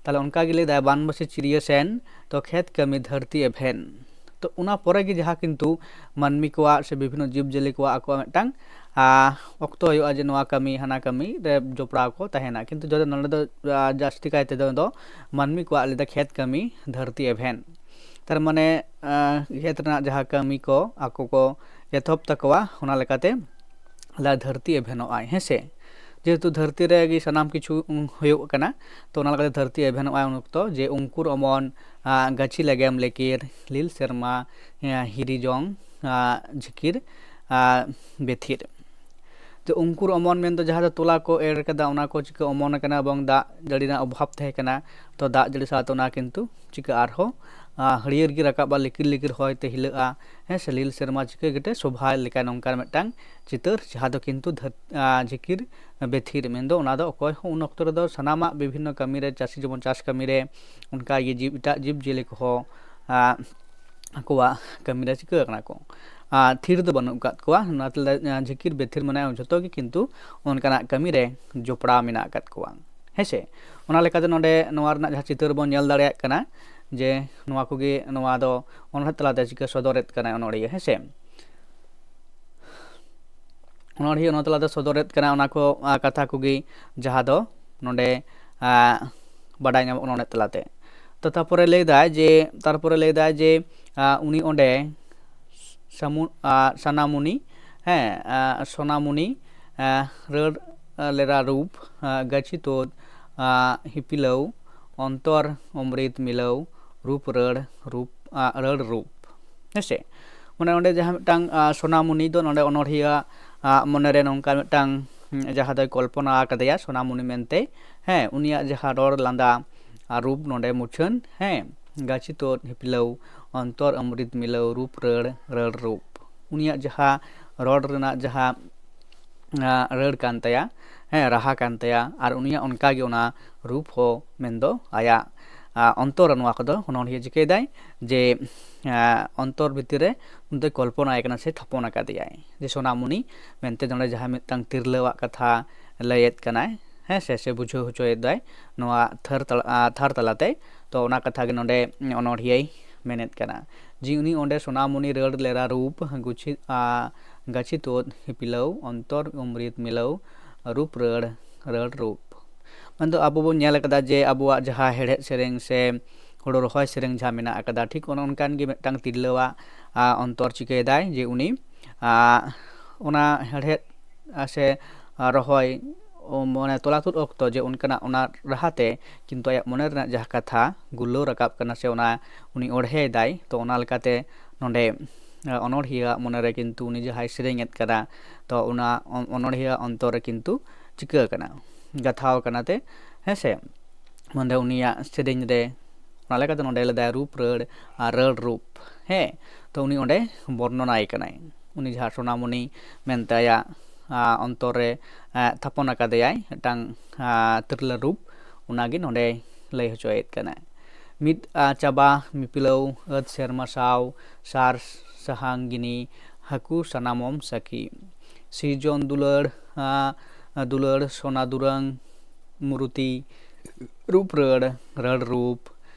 ᱛᱟᱦᱞᱮ ᱚᱱᱠᱟ ᱜᱮ ᱞᱟᱹᱭ ᱫᱟᱭ, ᱵᱟᱱ ᱵᱟᱹᱥᱤ ᱪᱤᱨᱤᱭᱟᱹ ᱥᱮᱱ ᱛᱚ ᱠᱷᱮᱛ ᱠᱟᱹᱢᱤ ᱫᱷᱟᱹᱨᱛᱤ ᱮᱵᱷᱮᱱ᱾ ᱛᱚ ᱚᱱᱟ ᱯᱚᱨᱮ ᱜᱮ ᱡᱟᱦᱟᱸ ᱠᱤᱱᱛᱩ ᱢᱟᱹᱱᱢᱤ ᱠᱚᱣᱟᱜ ᱥᱮ ᱵᱤᱵᱷᱤᱱᱱᱚ ᱡᱤᱵᱽ ᱡᱤᱭᱟᱹᱞᱤ ᱠᱚᱣᱟᱜ ᱟᱠᱚᱣᱟᱜ ᱢᱤᱫᱴᱟᱝ, ᱟ, ᱚᱠᱛᱚ ᱦᱩᱭᱩᱜᱼᱟ ᱡᱮ ᱱᱚᱣᱟ ᱠᱟᱹᱢᱤ ᱦᱟᱱᱟ ᱠᱟᱹᱢᱤ ᱨᱮ ᱡᱚᱯᱲᱟᱣ ᱠᱚ ᱛᱟᱦᱮᱱᱟ᱾ ᱠᱤᱱᱛᱩ ᱡᱚᱛᱚ ᱱᱚᱰᱮ ᱫᱚ, ᱟ, ᱡᱟᱹᱥᱛᱤ ᱠᱟᱭ ᱛᱮᱫᱚ ᱫᱚ ᱢᱟᱹᱱᱢᱤ ᱠᱚᱣᱟᱜ ᱞᱟᱹᱭ ᱫᱟ ᱠᱷᱮᱛ ᱠᱟᱹᱢᱤ ᱫᱷᱟᱹᱨᱛᱤ ᱮᱵᱷᱮᱱ᱾ ᱛᱟᱨ ᱢᱟᱱᱮ, ᱟ, ᱠᱷᱮᱛ ᱨᱮᱱᱟᱜ ᱡᱟᱦᱟᱸ ᱠᱟᱹᱢᱤ ᱠᱚ ᱟᱠᱚ ᱠᱚ ᱮᱛᱚᱦᱚᱵ ᱛᱟᱠᱚᱣᱟ, ᱚᱱᱟ ᱞᱮᱠᱟᱛᱮ ᱞᱟ ᱫᱷᱟᱹᱨᱛᱤ ᱮᱵᱷᱮᱱᱚᱜ ᱟᱭ, ᱦᱮᱸ ᱥᱮ? ᱡᱮᱦᱮᱛᱩ ᱫᱷᱟᱹᱨᱛᱤ ᱨᱮ ᱜᱮ ᱥᱟᱱᱟᱢ ᱠᱤᱪᱷᱩ, ᱩᱸ, ᱦᱩᱭᱩᱜ ᱠᱟᱱᱟ, ᱛᱚ ᱚᱱᱟ ᱞᱮᱠᱟᱛᱮ ᱫᱷᱟᱹᱨᱛᱤ ᱮᱵᱷᱮᱱᱚᱜ ᱟᱭ ᱩᱱ ᱚᱠᱛᱚ ᱡᱮ ᱚᱝᱠᱩᱨ ᱚᱢᱚᱱ, ᱟ, ᱜᱟᱹᱪᱷᱤ ᱞᱮᱜᱮᱢ ᱞᱮᱠᱤᱨ, ᱞᱤᱞ ᱥᱮᱨᱢᱟ, ᱟ, ᱦᱤᱨᱤ ᱡᱚᱝ, ᱟ, ᱡᱷᱤᱠᱤᱨ, ᱟ, ᱵᱮᱛᱷᱤᱨ᱾ ᱛᱚ ᱚᱝᱠᱩᱨ ᱚᱢᱚᱱ ᱢᱮᱱᱫᱚ ᱡᱟᱦᱟᱸ ᱫᱚ ᱛᱚᱞᱟ ᱠᱚ ᱮᱨ ᱠᱟᱫᱟ, ᱚᱱᱟ ᱠᱚ ᱪᱤᱠᱟᱹ ᱚᱢᱚᱱ ᱟᱠᱟᱱᱟ ᱮᱵᱚᱝ ᱫᱟᱜ ᱡᱟᱹᱲᱤ ᱨᱮᱱᱟᱜ ᱚᱵᱷᱟᱵᱽ ᱛᱟᱦᱮᱸ ᱠᱟᱱᱟ, ᱛᱚ ᱫᱟᱜ ᱡᱟᱹᱲᱤ ᱥᱟᱶᱛᱮ ᱚᱱᱟ ᱠᱤᱱᱛᱩ ᱪᱤᱠᱟᱹ ᱟᱨᱦᱚᱸ, ᱟ, ᱦᱟᱹᱨᱭᱟᱹᱲ ᱜᱮ ᱨᱟᱠᱟᱵᱼᱟ, ᱞᱤᱠᱤᱨ ᱞᱤᱠᱤᱨ ᱦᱚᱭ ᱛᱮ ᱦᱤᱞᱟᱹᱜᱼᱟ, ᱦᱮᱸ ᱥᱮ, ᱞᱤᱞ ᱥᱮᱨᱢᱟ ᱪᱤᱠᱟᱹ ᱠᱟᱛᱮ ᱥᱚᱵᱷᱟᱭ ᱞᱮᱠᱟ ᱱᱚᱝᱠᱟᱱ ᱢᱤᱫᱴᱟᱝ ᱪᱤᱛᱟᱹᱨ, ᱡᱟᱦᱟᱸ ᱫᱚ ᱠᱤᱱᱛᱩ ᱫᱷᱟᱹᱨ-, ᱟ, ᱡᱷᱤᱠᱤᱨ ᱵᱮᱛᱷᱤᱨ ᱢᱮᱱᱫᱚ ᱚᱱᱟ ᱫᱚ ᱚᱠᱚᱭ ᱦᱚᱸ ᱩᱱ ᱚᱠᱛᱚ ᱨᱮᱫᱚ ᱥᱟᱱᱟᱢᱟᱜ ᱵᱤᱵᱷᱤᱱᱱᱚ ᱠᱟᱹᱢᱤ ᱨᱮ, ᱪᱟᱹᱥᱤ ᱡᱮᱢᱚᱱ ᱪᱟᱥ ᱠᱟᱹᱢᱤ ᱨᱮ, ᱚᱱᱠᱟᱜᱮ ᱡᱤᱵᱽ, ᱮᱴᱟᱜ ᱡᱤᱵᱽ ᱡᱤᱭᱟᱹᱞᱤ ᱠᱚᱦᱚᱸ, ᱟ, ᱟᱠᱚᱣᱟᱜ ᱠᱟᱹᱢᱤ ᱨᱮ ᱪᱤᱠᱟᱹ ᱠᱟᱱᱟ ᱠᱚ, ᱟ, ᱛᱷᱤᱨ ᱫᱚ ᱵᱟᱹᱱᱩᱜ ᱟᱠᱟᱫ ᱠᱚᱣᱟ᱾ ᱚᱱᱟᱛᱮ ᱞᱮ, ᱟ, ᱡᱷᱤᱠᱤᱨ ᱵᱮᱛᱷᱤᱨ ᱢᱟᱱᱮ ᱡᱷᱚᱛᱚ ᱜᱮ ᱠᱤᱱᱛᱩ ᱚᱱᱠᱟᱱᱟᱜ ᱠᱟᱹᱢᱤ ᱨᱮ ᱡᱚᱯᱲᱟᱣ ᱢᱮᱱᱟᱜ ᱟᱠᱟᱫ ᱠᱚᱣᱟ, ᱦᱮᱸ ᱥᱮ? ᱚᱱᱟ ᱞᱮᱠᱟᱛᱮ ᱱᱚᱰᱮ ᱱᱚᱣᱟ ᱨᱮᱱᱟᱜ ᱡᱟᱦᱟᱸ ᱪᱤᱛᱟᱹᱨ ᱵᱚᱱ ᱧᱮᱞ ᱫᱟᱲᱮᱭᱟᱜ ᱠᱟᱱᱟ ᱡᱮ ᱱᱚᱣᱟ ᱠᱚᱜᱮ ᱱᱚᱣᱟ ᱫᱚ ᱚᱱᱚᱬᱦᱮ ᱛᱟᱞᱟᱛᱮ ᱪᱤᱠᱟᱹ ᱥᱚᱫᱚᱨᱮᱫ ᱠᱟᱱᱟᱭ ᱚᱱᱚᱬᱦᱤᱭᱟᱹ, ᱦᱮᱸ ᱥᱮ? ᱚᱱᱚᱬᱦᱤᱭᱟᱹ ᱱᱚᱣᱟ ᱛᱟᱞᱟᱛᱮ ᱥᱚᱫᱚᱨᱮᱫ ᱠᱟᱱᱟ ᱚᱱᱟ ᱠᱚ, ᱟ, ᱠᱟᱛᱷᱟ ᱠᱚᱜᱮ ᱡᱟᱦᱟᱸ ᱫᱚ ᱱᱚᱰᱮ, ᱟ, ᱵᱟᱰᱟᱭ ᱧᱟᱢᱚᱜ ᱠᱟᱱᱟ ᱚᱱᱚᱬᱦᱮ ᱛᱟᱞᱟᱛᱮ᱾ ᱛᱚ ᱛᱟᱨᱯᱚᱨᱮ ᱞᱟᱹᱭ ᱫᱟᱭ ᱡᱮ, ᱛᱟᱨᱯᱚᱨᱮ ᱞᱟᱹᱭ ᱫᱟᱭ ᱡᱮ, ᱟ, ᱩᱱᱤ ᱚᱸᱰᱮ ᱥᱟᱢᱩ-, ᱟ, ᱥᱟᱱᱟᱢᱩᱱᱤ, ᱦᱮᱸ, ᱟ, ᱥᱳᱱᱟᱢᱩᱱᱤ, ᱟ, ᱨᱟᱹᱲ, ᱟ, ᱞᱮᱨᱟ ᱨᱩᱯ, ᱟ, ᱜᱟᱹᱪᱷᱤ ᱛᱳᱫ, ᱟ, ᱦᱤᱯᱤᱞᱟᱹᱣ, ᱚᱱᱛᱚᱨ ᱚᱢᱨᱤᱛ ᱢᱤᱞᱟᱹᱣ, ᱨᱩᱯ ᱨᱟᱹᱲ, ᱨᱩᱯ, ᱟ, ᱨᱟᱹᱲ ᱨᱩᱯ, ᱦᱮᱸ ᱥᱮ? ᱢᱟᱱᱮ ᱚᱸᱰᱮ ᱡᱟᱦᱟᱸ ᱢᱤᱫᱴᱟᱝ, ᱟ, ᱥᱳᱱᱟᱢᱩᱱᱤ ᱫᱚ ᱱᱚᱰᱮ ᱚᱱᱚᱬᱦᱤᱭᱟᱹ ᱟᱜ, ᱟ, ᱢᱚᱱᱮᱨᱮ ᱱᱚᱝᱠᱟ ᱢᱤᱫᱴᱟᱝ, ᱦᱩᱸ, ᱡᱟᱦᱟᱸ ᱫᱚᱭ ᱠᱚᱞᱯᱚᱱᱟ ᱟᱠᱟᱫᱮᱭᱟ ᱥᱳᱱᱟᱢᱩᱱᱤ ᱢᱮᱱᱛᱮ, ᱦᱮᱸ, ᱩᱱᱤᱭᱟᱜ ᱡᱟᱦᱟᱸ ᱨᱚᱲ ᱞᱟᱸᱫᱟ, ᱟ, ᱨᱩᱯ ᱱᱚᱰᱮ ᱢᱩᱪᱷᱟᱹᱱ, ᱦᱮᱸ, ᱜᱟᱹᱪᱷᱤ ᱛᱳᱫ ᱦᱤᱯᱞᱟᱹᱣ, ᱚᱱᱛᱚᱨ ᱚᱢᱨᱤᱛ ᱢᱤᱞᱟᱹᱣ, ᱨᱩᱯ ᱨᱟᱹᱲ, ᱨᱟᱹᱲ ᱨᱩᱯ᱾ ᱩᱱᱤᱭᱟᱜ ᱡᱟᱦᱟᱸ ᱨᱚᱲ ᱨᱮᱱᱟᱜ ᱡᱟᱦᱟᱸ, ᱟ, ᱨᱟᱹᱲ ᱠᱟᱱ ᱛᱟᱭᱟ, ᱦᱮᱸ, ᱨᱟᱦᱟ ᱠᱟᱱ ᱛᱟᱭᱟ, ᱟᱨ ᱩᱱᱤᱭᱟᱜ ᱚᱱᱠᱟᱜᱮ ᱚᱱᱟ ᱨᱩᱯ ᱦᱚᱸ ᱢᱮᱱᱫᱚ ᱟᱭᱟᱜ, ᱟ, ᱚᱱᱛᱚᱨ ᱨᱮ ᱱᱚᱣᱟ ᱠᱚᱫᱚ ᱚᱱᱚᱬᱦᱤᱭᱟᱹ ᱪᱤᱠᱟᱹᱭᱮᱫᱟᱭ ᱡᱮ, ᱟ, ᱚᱱᱛᱚᱨ ᱵᱷᱤᱛᱤᱨ ᱨᱮ ᱩᱱᱤ ᱫᱚᱭ ᱠᱚᱞᱯᱚᱱᱟᱭ ᱠᱟᱱᱟ ᱥᱮ ᱛᱷᱟᱯᱚᱱ ᱟᱠᱟᱫᱮᱭᱟᱭ ᱡᱮ ᱥᱳᱱᱟᱢᱩᱱᱤ ᱢᱮᱱᱛᱮ ᱱᱚᱰᱮ ᱡᱟᱦᱟᱸ ᱢᱤᱫᱴᱟᱝ ᱛᱤᱨᱞᱟᱹᱣᱟᱜ ᱠᱟᱛᱷᱟ ᱞᱟᱹᱭᱮᱫ ᱠᱟᱱᱟᱭ, ᱦᱮᱸ ᱥᱮ, ᱥᱮ ᱵᱩᱡᱷᱟᱹᱣ ᱦᱚᱪᱚᱭᱮᱫ ᱫᱟᱭ ᱱᱚᱣᱟ ᱛᱷᱟᱨ ᱛᱟᱞᱟ, ᱟᱸ, ᱛᱷᱟᱨ ᱛᱟᱞᱟᱛᱮ᱾ ᱛᱚ ᱚᱱᱟ ᱠᱟᱛᱷᱟ ᱜᱮ ᱱᱚᱰᱮ ᱚᱱᱚᱬᱦᱤᱭᱟᱹᱭ ᱢᱮᱱᱮᱫ ᱠᱟᱱᱟ᱾ ᱡᱤᱣᱱᱤ ᱚᱸᱰᱮ ᱥᱳᱱᱟᱢᱩᱱᱤ ᱨᱟᱹᱲ ᱞᱮᱨᱟ ᱨᱩᱯ, ᱜᱩᱪᱷᱤ, ᱟᱸ, ᱜᱟᱹᱪᱷᱤ ᱛᱩᱫ ᱦᱤᱯᱤᱞᱟᱹᱣ, ᱚᱱᱛᱚᱨ ᱚᱢᱨᱤᱛ ᱢᱤᱞᱟᱹᱣ, ᱨᱩᱯ ᱨᱟᱹᱲ, ᱨᱟᱹᱲ ᱨᱩᱯ᱾ ᱢᱮᱱᱫᱚ ᱟᱵᱚ ᱵᱚᱱ ᱧᱮᱞ ᱟᱠᱟᱫᱟ ᱡᱮ ᱟᱵᱚᱣᱟᱜ ᱡᱟᱦᱟᱸ ᱦᱮᱲᱦᱮᱫ ᱥᱮᱨᱮᱧ ᱥᱮ ᱦᱳᱲᱳ ᱨᱚᱦᱚᱭ ᱥᱮᱨᱮᱧ ᱡᱟᱦᱟᱸ ᱢᱮᱱᱟᱜ ᱟᱠᱟᱫᱟ, ᱴᱷᱤᱠ ᱚᱱᱮ ᱚᱱᱠᱟᱱ ᱜᱮ ᱢᱤᱫᱴᱟᱝ ᱛᱤᱨᱞᱟᱹᱣᱟᱜ, ᱟᱸ, ᱚᱱᱛᱚᱨ ᱪᱤᱠᱟᱹᱭᱮᱫᱟᱭ ᱡᱮ ᱩᱱᱤ, ᱟᱸ, ᱚᱱᱟ ᱦᱮᱲᱦᱮᱫ, ᱟᱸ, ᱥᱮ, ᱟᱸ, ᱨᱚᱦᱚᱭ, ᱚ, ᱢᱟᱱᱮ ᱛᱚᱞᱟ ᱛᱩᱫ ᱚᱠᱛᱚ ᱡᱮ ᱚᱱᱠᱟᱱᱟᱜ ᱚᱱᱟ ᱨᱟᱦᱟᱛᱮ ᱠᱤᱱᱛᱩ ᱟᱭᱟᱜ ᱢᱚᱱᱮ ᱨᱮᱱᱟᱜ ᱡᱟᱦᱟᱸ ᱠᱟᱛᱷᱟ ᱜᱩᱨᱞᱟᱹᱣ ᱨᱟᱠᱟᱵ ᱠᱟᱱᱟ ᱥᱮ ᱚᱱᱟ ᱩᱱᱤ ᱚᱬᱦᱮᱭᱮᱫᱟᱭ, ᱛᱚ ᱚᱱᱟ ᱞᱮᱠᱟᱛᱮ ᱱᱚᱰᱮ, ᱟᱸ, ᱚᱱᱚᱬᱦᱤᱭᱟᱹᱣᱟᱜ ᱢᱚᱱᱮᱨᱮ ᱠᱤᱱᱛᱩ ᱩᱱᱤ ᱡᱟᱦᱟᱸᱭ ᱥᱮᱨᱮᱧᱮᱫ ᱠᱟᱱᱟ, ᱛᱚ ᱚᱱᱟ ᱚᱱ-, ᱚᱱᱚᱬᱦᱤᱭᱟᱹᱣᱟᱜ ᱚᱱᱛᱚᱨ ᱨᱮ ᱠᱤᱱᱛᱩ ᱪᱤᱠᱟᱹ ᱟᱠᱟᱱᱟ, ᱜᱟᱛᱷᱟᱣ ᱟᱠᱟᱱᱟ ᱛᱮ, ᱦᱮᱸ ᱥᱮ? ᱱᱚᱰᱮ ᱩᱱᱤᱭᱟᱜ ᱥᱮᱨᱮᱧ ᱨᱮ ᱚᱱᱟ ᱞᱮᱠᱟᱛᱮ ᱱᱚᱰᱮ ᱞᱮᱫᱟᱭ ᱨᱩᱯ ᱨᱟᱹᱲ ᱟᱨ ᱨᱟᱹᱲ ᱨᱩᱯ, ᱦᱮᱸ, ᱛᱚ ᱩᱱᱤ ᱚᱸᱰᱮ ᱵᱚᱨᱱᱚᱱᱟᱭ ᱠᱟᱱᱟᱭ᱾ ᱩᱱᱤ ᱡᱟᱦᱟᱸ ᱥᱳᱱᱟᱢᱩᱱᱤ ᱢᱮᱱᱛᱮ ᱟᱭᱟᱜ, ᱟᱸ, ᱚᱱᱛᱚᱨ ᱨᱮ, ᱟᱸ, ᱛᱷᱟᱯᱚᱱ ᱟᱠᱟᱫᱮᱭᱟᱭ ᱢᱤᱫᱴᱟᱝ, ᱟᱸ, ᱛᱤᱨᱞᱟᱹ ᱨᱩᱯ, ᱚᱱᱟᱜᱮ ᱱᱚᱰᱮ ᱞᱟᱹᱭ ᱦᱚᱪᱚᱭᱮᱫ ᱠᱟᱱᱟᱭ᱾ ᱢᱤᱫ, ᱟᱸ, ᱪᱟᱵᱟ ᱢᱤᱯᱤᱞᱟᱹᱣ ᱟᱹᱛ ᱥᱮᱨᱢᱟ ᱥᱟᱶ ᱥᱟᱨ ᱥᱟᱦᱟᱝᱜᱤᱱᱤ ᱦᱟᱹᱠᱩ ᱥᱟᱱᱟᱢᱚᱢ ᱥᱟᱹᱠᱷᱤ᱾ ᱥᱤᱨᱡᱚᱱ ᱫᱩᱞᱟᱹᱲ, ᱟᱸ, ᱫᱩᱞᱟᱹᱲ ᱥᱳᱱᱟ ᱫᱩᱨᱟᱹᱝ ᱢᱩᱨᱩᱛᱤ ᱨᱩᱯ ᱨᱟᱹᱲ, ᱨᱟᱹᱲ ᱨᱩᱯ,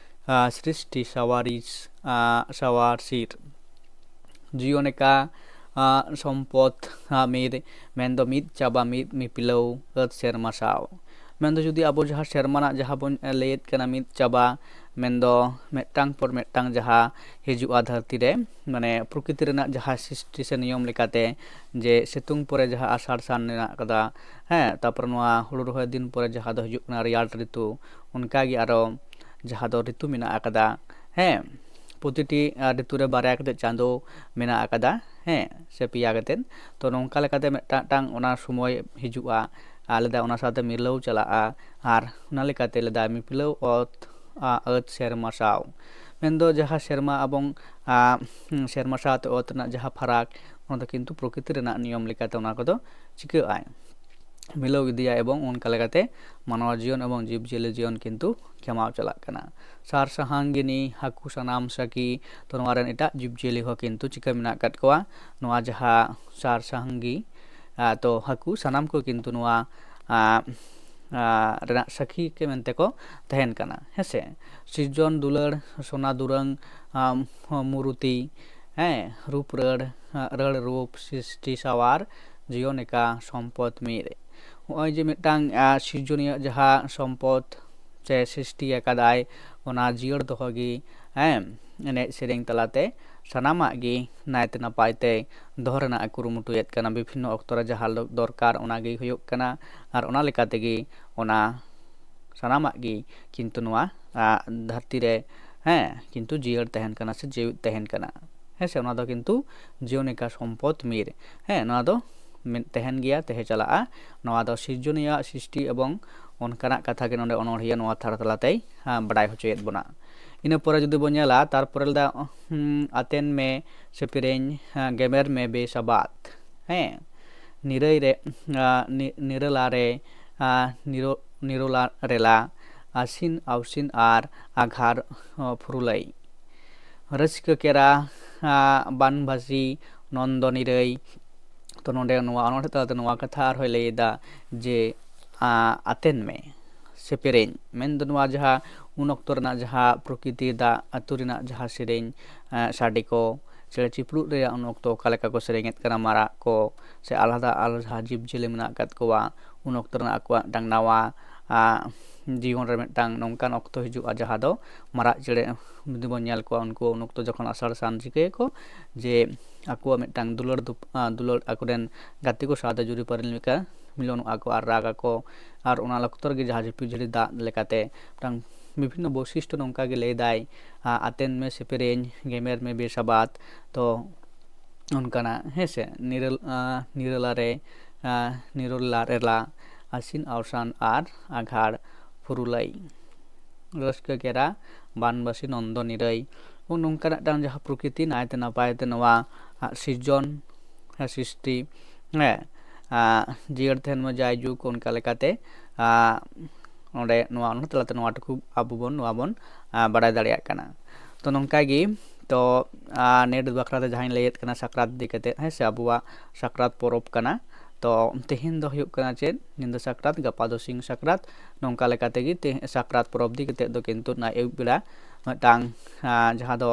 ᱟᱸ, ᱥᱨᱤᱥᱴᱤ ᱥᱟᱣᱟᱨᱤᱥ, ᱟᱸ, ᱥᱟᱣᱟᱨᱥᱤᱨ᱾ ᱡᱤᱭᱚᱱᱮᱠᱟ, ᱟᱸ, ᱥᱚᱢᱯᱚᱫ, ᱟᱸ, ᱢᱤᱫ, ᱢᱮᱱᱫᱚ ᱢᱤᱫ ᱪᱟᱵᱟ ᱢᱤᱫ ᱢᱤᱯᱤᱞᱟᱹᱣ ᱟᱹᱛ ᱥᱮᱨᱢᱟ ᱥᱟᱶ᱾ ᱢᱮᱱᱫᱚ ᱡᱩᱫᱤ ᱟᱵᱚ ᱡᱟᱦᱟᱸ ᱥᱮᱨᱢᱟ ᱨᱮᱱᱟᱜ ᱡᱟᱦᱟᱸ ᱵᱚᱱ ᱞᱟᱹᱭᱮᱫ ᱠᱟᱱᱟ ᱢᱤᱫ ᱪᱟᱵᱟ, ᱢᱮᱱᱫᱚ ᱢᱤᱫᱴᱟᱝ ᱯᱚᱨ ᱢᱤᱫᱴᱟᱝ ᱡᱟᱦᱟᱸ ᱦᱤᱡᱩᱜᱼᱟ ᱫᱷᱟᱹᱨᱛᱤ ᱨᱮ, ᱢᱟᱱᱮ ᱯᱨᱚᱠᱨᱤᱛᱤ ᱨᱮᱱᱟᱜ ᱡᱟᱦᱟᱸ ᱥᱨᱤᱥᱴᱤ ᱥᱮ ᱱᱤᱭᱚᱢ ᱞᱮᱠᱟᱛᱮ ᱡᱮ ᱥᱤᱛᱩᱝ ᱯᱚᱨᱮ ᱡᱟᱦᱟᱸ ᱟᱥᱟᱲ ᱥᱟᱱ ᱢᱮᱱᱟᱜ ᱟᱠᱟᱫᱟ, ᱦᱮᱸ, ᱛᱟᱨᱯᱚᱨᱮ ᱱᱚᱣᱟ ᱦᱩᱲᱩ ᱨᱚᱦᱚᱭ ᱫᱤᱱ ᱯᱚᱨᱮ ᱡᱟᱦᱟᱸ ᱫᱚ ᱦᱤᱡᱩᱜ ᱠᱟᱱᱟ ᱨᱮᱭᱟᱲ ᱨᱤᱛᱩ, ᱚᱱᱠᱟᱜᱮ ᱟᱨᱚ ᱡᱟᱦᱟᱸ ᱫᱚ ᱨᱤᱛᱩ ᱢᱮᱱᱟᱜ ᱟᱠᱟᱫᱟ, ᱦᱮᱸ, ᱯᱨᱚᱛᱤᱴᱤ, ᱟᱸ, ᱨᱤᱛᱩ ᱨᱮ ᱵᱟᱨᱭᱟ ᱠᱟᱛᱮ ᱪᱟᱸᱫᱳ ᱢᱮᱱᱟᱜ ᱟᱠᱟᱫᱟ, ᱦᱮᱸ, ᱥᱮ ᱯᱮᱭᱟ ᱠᱟᱛᱮ᱾ ᱛᱚ ᱱᱚᱝᱠᱟ ᱞᱮᱠᱟᱛᱮ ᱢᱤᱫᱴᱟᱝ ᱢᱤᱫᱴᱟᱝ ᱚᱱᱟ ᱥᱚᱢᱚᱭ ᱦᱤᱡᱩᱜᱼᱟ, ᱟᱨ ᱞᱮᱫᱟ ᱚᱱᱟ ᱥᱟᱶᱛᱮ ᱢᱤᱞᱟᱹᱣ ᱪᱟᱞᱟᱜᱼᱟ, ᱟᱨ ᱚᱱᱟ ᱞᱮᱠᱟᱛᱮ ᱞᱮᱫᱟ ᱢᱤᱯᱤᱞᱟᱹᱣ ᱚᱛ, ᱟᱸ, ᱟᱹᱛ ᱥᱮᱨᱢᱟ ᱥᱟᱶ᱾ ᱢᱮᱱᱫᱚ ᱡᱟᱦᱟᱸ ᱥᱮᱨᱢᱟ ᱮᱵᱚᱝ, ᱟᱸ, ᱥᱮᱨᱢᱟ ᱥᱟᱶᱛᱮ ᱚᱛ ᱨᱮᱱᱟᱜ ᱡᱟᱦᱟᱸ ᱯᱷᱟᱨᱟᱠ, ᱚᱱᱟ ᱫᱚ ᱠᱤᱱᱛᱩ ᱯᱨᱚᱠᱨᱤᱛᱤ ᱨᱮᱱᱟᱜ ᱱᱤᱭᱚᱢ ᱞᱮᱠᱟᱛᱮ ᱚᱱᱟ ᱠᱚᱫᱚ ᱪᱤᱠᱟᱹᱜᱼᱟ, ᱢᱤᱞᱟᱹᱣ ᱤᱫᱤᱭᱟ, ᱮᱵᱚᱝ ᱚᱱᱠᱟ ᱞᱮᱠᱟᱛᱮ ᱢᱟᱱᱣᱟ ᱡᱤᱭᱚᱱ ᱮᱵᱚᱝ ᱡᱤᱵᱽᱼᱡᱤᱭᱟᱹᱞᱤ ᱡᱤᱭᱚᱱ ᱠᱤᱱᱛᱩ ᱠᱷᱮᱢᱟᱣ ᱪᱟᱞᱟᱜ ᱠᱟᱱᱟ᱾ ᱥᱟᱨ ᱥᱟᱦᱟᱝᱜᱤᱱᱤ ᱦᱟᱹᱠᱩ ᱥᱟᱱᱟᱢ ᱥᱟᱹᱠᱤ, ᱛᱚ ᱱᱚᱣᱟ ᱨᱮᱱ ᱮᱴᱟᱜ ᱡᱤᱵᱽᱼᱡᱤᱭᱟᱹᱞᱤ ᱦᱚᱸ ᱠᱤᱱᱛᱩ ᱪᱤᱠᱟᱹ ᱢᱮᱱᱟᱜ ᱟᱠᱟᱫ ᱠᱚᱣᱟ, ᱱᱚᱣᱟ ᱡᱟᱦᱟᱸ ᱥᱟᱨ ᱥᱟᱦᱟᱝᱜᱤ, ᱟᱸ, ᱛᱚ ᱦᱟᱹᱠᱩ ᱥᱟᱱᱟᱢ ᱠᱚ ᱠᱤᱱᱛᱩ ᱱᱚᱣᱟ, ᱟᱸ, ᱟᱨ ᱨᱮᱱᱟᱜ ᱥᱟᱹᱠᱷᱤ ᱠᱮ ᱢᱮᱱᱛᱮ ᱠᱚ ᱛᱟᱦᱮᱱ ᱠᱟᱱᱟ, ᱦᱮᱸ ᱥᱮ᱾ ᱥᱤᱨᱡᱚᱱ ᱫᱩᱞᱟᱹᱲ, ᱥᱚᱱᱟ ᱫᱩᱨᱟᱹᱝ, ᱟᱢ, ᱢᱩᱨᱩᱛᱤ, ᱦᱮᱸ, ᱨᱩᱯ ᱨᱟᱹᱲ, ᱨᱟᱹᱲ ᱨᱩᱯ, ᱥᱨᱤᱥᱴᱤ ᱥᱟᱶᱟᱨ, ᱡᱤᱭᱚᱱ ᱮᱠᱟ ᱥᱚᱢᱯᱚᱫ ᱢᱤᱫ᱾ ᱱᱚᱜᱼᱚᱭ ᱡᱮ ᱢᱤᱫᱴᱟᱝ, ᱟᱸ, ᱥᱤᱨᱡᱚᱱᱤᱭᱟᱹ ᱡᱟᱦᱟᱸ ᱥᱚᱢᱯᱚᱫ ᱥᱮ ᱥᱨᱤᱥᱴᱤ ᱟᱠᱟᱫᱟᱭ, ᱚᱱᱟ ᱡᱤᱭᱟᱹᱲ ᱫᱚᱦᱚ ᱜᱮ, ᱦᱮᱸ, ᱮᱱᱮᱡ ᱥᱮᱨᱮᱧ ᱛᱟᱞᱟᱛᱮ ᱥᱟᱱᱟᱢᱟᱜ ᱜᱮ ᱱᱟᱭᱛᱮ ᱱᱟᱯᱟᱭ ᱛᱮ ᱫᱚᱦᱚ ᱨᱮᱱᱟᱜ ᱮ ᱠᱩᱨᱩᱢᱩᱴᱩᱭᱮᱫ ᱠᱟᱱᱟ᱾ ᱵᱤᱵᱷᱤᱱᱱᱚ ᱚᱠᱛᱚ ᱨᱮ ᱡᱟᱦᱟᱸ ᱞᱳ-, ᱫᱚᱨᱠᱟᱨ, ᱚᱱᱟ ᱜᱮ ᱦᱩᱭᱩᱜ ᱠᱟᱱᱟ᱾ ᱟᱨ ᱚᱱᱟ ᱞᱮᱠᱟ ᱛᱮᱜᱮ ᱚᱱᱟ ᱥᱟᱱᱟᱢᱟᱜ ᱜᱮ ᱠᱤᱱᱛᱩ ᱱᱚᱣᱟ, ᱟ, ᱫᱷᱟᱹᱨᱛᱤ ᱨᱮ, ᱦᱮᱸ, ᱠᱤᱱᱛᱩ ᱡᱤᱭᱟᱹᱲ ᱛᱟᱦᱮᱱ ᱠᱟᱱᱟ ᱥᱮ ᱡᱤᱣᱤᱫ ᱛᱟᱦᱮᱱ ᱠᱟᱱᱟ, ᱦᱮᱸ ᱥᱮ᱾ ᱚᱱᱟ ᱫᱚ ᱠᱤᱱᱛᱩ ᱡᱤᱭᱚᱱᱤᱠᱟ ᱥᱚᱢᱯᱚᱫ ᱢᱤᱨ, ᱦᱮᱸ, ᱱᱚᱣᱟ ᱫᱚ ᱢᱮᱱ-, ᱛᱟᱦᱮᱱ ᱜᱮᱭᱟ, ᱛᱟᱦᱮᱸ ᱪᱟᱞᱟᱜᱼᱟ᱾ ᱱᱚᱣᱟ ᱫᱚ ᱥᱤᱨᱡᱚᱱᱤᱭᱟᱹᱣᱟᱜ ᱥᱨᱤᱥᱴᱤ ᱮᱵᱚᱝ ᱚᱱᱠᱟᱱᱟᱜ ᱠᱟᱛᱷᱟ ᱜᱮ ᱱᱚᱰᱮ ᱚᱱᱚᱬᱦᱤᱭᱟᱹ ᱱᱚᱣᱟ ᱛᱷᱟᱨ ᱛᱟᱞᱟᱛᱮᱭ, ᱦᱮᱸ, ᱵᱟᱰᱟᱭ ᱦᱚᱪᱚᱭᱮᱫ ᱵᱚᱱᱟ᱾ ᱤᱱᱟᱹ ᱯᱚᱨᱮ ᱡᱩᱫᱤ ᱵᱚᱱ ᱧᱮᱞᱟ, ᱛᱟᱨᱯᱚᱨᱮ ᱞᱮᱫᱟ, ᱦᱩᱸ, ᱟᱛᱮᱱ ᱢᱮ ᱥᱮᱯᱮᱨᱮᱧ, ᱦᱮᱸ, ᱜᱮᱢᱮᱨ ᱢᱮ ᱵᱮᱥᱟᱵᱟᱫ, ᱦᱮᱸ, ᱱᱤᱨᱟᱹᱭ ᱨᱮ, ᱟ, ᱱᱤ-, ᱱᱤᱨᱟᱹᱞᱟ ᱨᱮ, ᱟ, ᱱᱤᱨᱚ-, ᱱᱤᱨᱚᱞᱟ ᱨᱮᱞᱟ, ᱟᱥᱤᱱ ᱟᱣᱥᱤᱱ ᱟᱨ ᱟᱜᱷᱟᱨ, ᱚ, ᱯᱷᱩᱨᱩᱞᱟᱹᱭ᱾ ᱨᱟᱹᱥᱠᱟᱹ ᱠᱮᱨᱟ, ᱟ, ᱵᱟᱱᱵᱷᱟᱥᱤ ᱱᱚᱱᱫᱚ ᱱᱤᱨᱟᱹᱭ᱾ ᱛᱚ, ᱱᱚᱰᱮ ᱱᱚᱣᱟ ᱚᱱᱚᱬᱦᱮ ᱛᱟᱞᱟᱛᱮ ᱱᱚᱣᱟ ᱠᱟᱛᱷᱟ ᱟᱨᱦᱚᱸᱭ ᱞᱟᱹᱭ ᱮᱫᱟ ᱡᱮ, ᱟ, ᱟᱛᱮᱱ ᱢᱮ ᱥᱮᱯᱮᱨᱮᱧ, ᱢᱮᱱᱫᱚ ᱱᱚᱣᱟ ᱡᱟᱦᱟᱸ ᱩᱱ ᱚᱠᱛᱚ ᱨᱮᱱᱟᱜ ᱡᱟᱦᱟᱸ ᱯᱨᱚᱠᱤᱛᱤ, ᱫᱟᱜ ᱟᱹᱛᱩ ᱨᱮᱱᱟᱜ ᱡᱟᱦᱟᱸ ᱥᱮᱨᱮᱧ, ᱮ, ᱥᱟᱰᱮ ᱠᱚ, ᱪᱮᱬᱮ ᱪᱤᱯᱨᱩᱫ ᱨᱮᱭᱟᱜ ᱩᱱ ᱚᱠᱛᱚ ᱚᱠᱟ ᱞᱮᱠᱟ ᱠᱚ ᱥᱮᱨᱮᱧᱮᱫ ᱠᱟᱱᱟ, ᱢᱟᱨᱟᱜ ᱠᱚ ᱥᱮ ᱟᱞᱟᱫᱟ ᱟᱞᱟᱫᱟ ᱡᱟᱦᱟᱸ ᱡᱤᱵᱽᱼᱡᱤᱭᱟᱹᱞᱤ ᱢᱮᱱᱟᱜ ᱟᱠᱟᱫ ᱠᱚᱣᱟ, ᱩᱱ ᱚᱠᱛᱚ ᱨᱮᱱᱟᱜ ᱟᱠᱚᱣᱟᱜ ᱢᱤᱫᱴᱟᱝ ᱱᱟᱣᱟ, ᱟ, ᱡᱤᱭᱚᱱ ᱨᱮ ᱢᱤᱫᱴᱟᱝ ᱱᱚᱝᱠᱟᱱ ᱚᱠᱛᱚ ᱦᱤᱡᱩᱜᱼᱟ, ᱡᱟᱦᱟᱸ ᱫᱚ ᱢᱟᱨᱟᱜ ᱪᱮᱬᱮ ᱡᱩᱫᱤ ᱵᱚᱱ ᱧᱮᱞ ᱠᱚᱣᱟ, ᱩᱱᱠᱩ ᱩᱱ ᱚᱠᱛᱚ ᱡᱚᱠᱷᱚᱱ ᱟᱥᱟᱲ ᱥᱟᱱ ᱪᱤᱠᱟᱹᱭᱟᱠᱚ ᱡᱮ ᱟᱠᱚᱣᱟᱜ ᱢᱤᱫᱴᱟᱝ ᱫᱩᱞᱟᱹᱲ ᱫᱩᱯ-, ᱟ, ᱫᱩᱞᱟᱹᱲ ᱟᱠᱚᱨᱮᱱ ᱜᱟᱛᱮ ᱠᱚ ᱥᱟᱶᱛᱮ ᱡᱩᱨᱤ ᱯᱟᱹᱨᱤ ᱞᱮᱠᱟ ᱢᱤᱞᱚᱱᱚᱜᱼᱟ ᱠᱚ ᱟᱨ ᱨᱟᱜᱽ ᱟᱠᱚ᱾ ᱟᱨ ᱚᱱᱟ ᱚᱠᱛᱚ ᱨᱮᱜᱮ ᱡᱟᱦᱟᱸ ᱡᱷᱤᱯᱤᱨ ᱡᱷᱟᱹᱲᱤ ᱫᱟᱜ ᱞᱮᱠᱟᱛᱮ ᱢᱤᱫᱴᱟᱝ ᱵᱤᱵᱷᱤᱱᱱᱚ ᱵᱳᱭᱥᱤᱥᱴᱚ ᱱᱚᱝᱠᱟ ᱜᱮ ᱞᱟᱹᱭ ᱫᱟᱭ, ᱟ, ᱟᱛᱮᱱ ᱢᱮ ᱥᱮᱯᱮᱨᱮᱧ, ᱜᱮᱢᱮᱨ ᱢᱮ ᱵᱮᱥᱟᱵᱟᱫ᱾ ᱛᱚ ᱚᱱᱠᱟᱱᱟᱜ, ᱦᱮᱸ ᱥᱮ, ᱱᱤᱨᱟᱹᱞ-, ᱟ, ᱱᱤᱨᱟᱹᱞᱟ ᱨᱮ, ᱟ, ᱱᱤᱨᱚᱞᱟ ᱨᱮᱞᱟ, ᱟᱥᱤᱱ ᱟᱣᱥᱟᱱ ᱟᱨ ᱟᱜᱷᱟᱲ ᱯᱷᱩᱨᱩᱞᱟᱹᱭ᱾ ᱨᱟᱹᱥᱠᱟᱹ ᱠᱮᱨᱟ ᱵᱟᱱᱵᱟᱥᱤ ᱱᱚᱱᱫᱚ ᱱᱤᱨᱟᱹᱭ᱾ ᱱᱚᱝᱠᱟᱱᱟᱜ ᱢᱤᱫᱴᱟᱝ ᱡᱟᱦᱟᱸ ᱯᱨᱚᱠᱨᱤᱛᱤ ᱱᱟᱭᱛᱮ ᱱᱟᱯᱟᱭ ᱛᱮ ᱱᱚᱣᱟ, ᱟ, ᱥᱤᱨᱡᱚᱱ, ᱟ, ᱥᱨᱤᱥᱴᱤ, ᱦᱮᱸ, ᱟ, ᱡᱤᱭᱟᱹᱲ ᱛᱟᱦᱮᱱ ᱢᱟ ᱡᱟᱭᱡᱩᱜᱽ, ᱚᱱᱠᱟ ᱞᱮᱠᱟᱛᱮ, ᱟ, ᱚᱸᱰᱮ ᱱᱚᱣᱟ ᱚᱱᱟ ᱛᱟᱞᱟᱛᱮ ᱱᱚᱣᱟ ᱴᱩᱠᱩ ᱟᱵᱚ ᱵᱚᱱ, ᱱᱚᱣᱟ ᱵᱚᱱ, ᱟ, ᱵᱟᱲᱟᱭ ᱫᱟᱲᱮᱭᱟᱜ ᱠᱟᱱᱟ᱾ ᱛᱚ ᱱᱚᱝᱠᱟ ᱜᱮ, ᱛᱚ, ᱟ, ᱱᱮᱴ ᱵᱟᱠᱷᱨᱟ ᱛᱮ ᱡᱟᱦᱟᱸᱧ ᱞᱟᱹᱭᱮᱫ ᱠᱟᱱᱟ ᱥᱟᱠᱨᱟᱛ ᱤᱫᱤ ᱠᱟᱛᱮ, ᱦᱮᱸ ᱥᱮ, ᱟᱵᱚᱣᱟᱜ ᱥᱟᱠᱨᱟᱛ ᱯᱚᱨᱚᱵᱽ ᱠᱟᱱᱟ᱾ ᱛᱚ ᱛᱮᱦᱮᱧ ᱫᱚ ᱦᱩᱭᱩᱜ ᱠᱟᱱᱟ ᱪᱮᱫ, ᱧᱤᱫᱟᱹ ᱥᱟᱠᱨᱟᱛ, ᱜᱟᱯᱟ ᱫᱚ ᱥᱤᱧ ᱥᱟᱠᱨᱟᱛ᱾ ᱱᱚᱝᱠᱟ ᱞᱮᱠᱟ ᱛᱮᱜᱮ ᱛᱮ ᱥᱟᱠᱨᱟᱛ ᱯᱚᱨᱚᱵᱽ ᱤᱫᱤ ᱠᱟᱛᱮᱫ ᱫᱚ ᱠᱤᱱᱛᱩ ᱚᱱᱟ ᱟᱹᱭᱩᱵ ᱵᱮᱲᱟ ᱢᱤᱫᱴᱟᱝ ᱟᱸ, ᱡᱟᱦᱟᱸ ᱫᱚ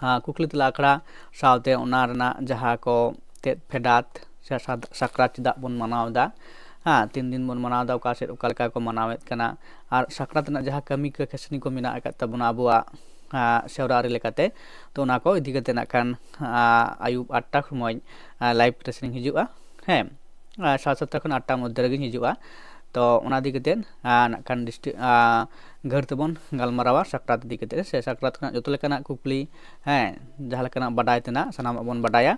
ᱟᱸ, ᱠᱩᱠᱞᱤ ᱛᱮᱞᱟ ᱟᱠᱷᱲᱟ ᱥᱟᱶᱛᱮ ᱚᱱᱟ ᱨᱮᱱᱟᱜ ᱡᱟᱦᱟᱸ ᱠᱚ ᱛᱮᱫ ᱯᱷᱮᱰᱟᱛ ᱥᱮ ᱥᱟᱫ- ᱥᱟᱠᱨᱟᱛ ᱪᱮᱫᱟᱜ ᱵᱚᱱ ᱢᱟᱱᱟᱣ ᱮᱫᱟ, ᱦᱮᱸ, ᱛᱤᱱ ᱫᱤᱱ ᱵᱚᱱ ᱢᱟᱱᱟᱣ ᱮᱫᱟ, ᱚᱠᱟ ᱥᱮᱫ ᱚᱠᱟ ᱞᱮᱠᱟ ᱠᱚ ᱢᱟᱱᱟᱣᱮᱫ ᱠᱟᱱᱟ, ᱟᱨ ᱥᱟᱠᱨᱟᱛ ᱨᱮᱱᱟᱜ ᱡᱟᱦᱟᱸ ᱠᱟᱹᱢᱤ ᱠᱚ ᱠᱟᱹᱥᱱᱤ ᱠᱚ ᱢᱮᱱᱟᱜ ᱟᱠᱟᱫ ᱛᱟᱵᱚᱱᱟ ᱟᱵᱚᱣᱟᱜ ᱟᱸ, ᱥᱮᱨᱣᱟ ᱟᱹᱨᱤ ᱞᱮᱠᱟᱛᱮ, ᱛᱚ ᱚᱱᱟ ᱠᱚ ᱤᱫᱤ ᱠᱟᱛᱮ ᱱᱟᱜ ᱠᱷᱟᱱ ᱟᱸ, ᱟᱹᱭᱩᱵ ᱟᱴᱴᱟ ᱥᱚᱢᱚᱭ ᱞᱟᱭᱤᱵᱷ ᱨᱮ ᱥᱮᱨᱮᱧ ᱦᱤᱡᱩᱜᱼᱟ᱾ ᱦᱮᱸ, ᱟᱨ ᱥᱟᱲᱮ ᱥᱟᱛᱴᱟ ᱠᱷᱚᱱ ᱟᱴᱴᱟ ᱢᱚᱫᱽᱫᱷᱮ ᱨᱮᱜᱮᱧ ᱦᱤᱡᱩᱜᱼᱟ᱾ ᱛᱚ ᱚᱱᱟ ᱤᱫᱤ ᱠᱟᱛᱮ ᱟᱨ ᱱᱟᱜ ᱠᱷᱟᱱ ᱰᱤᱥᱴᱨᱤ ᱟᱨ ᱜᱷᱟᱹᱲ ᱛᱮᱵᱚᱱ ᱜᱟᱞᱢᱟᱨᱟᱣᱟ ᱥᱟᱠᱨᱟᱛ ᱤᱫᱤ ᱠᱟᱛᱮ ᱥᱮ ᱥᱟᱠᱨᱟᱛ ᱠᱷᱚᱱᱟᱜ ᱡᱚᱛᱚ ᱞᱮᱠᱟᱱᱟᱜ ᱠᱩᱠᱞᱤ, ᱦᱮᱸ, ᱡᱟᱦᱟᱸ ᱞᱮᱠᱟᱱᱟᱜ ᱵᱟᱰᱟᱭ ᱛᱮᱱᱟᱜ ᱥᱟᱱᱟᱢᱟᱜ ᱵᱚᱱ ᱵᱟᱰᱟᱭᱟ᱾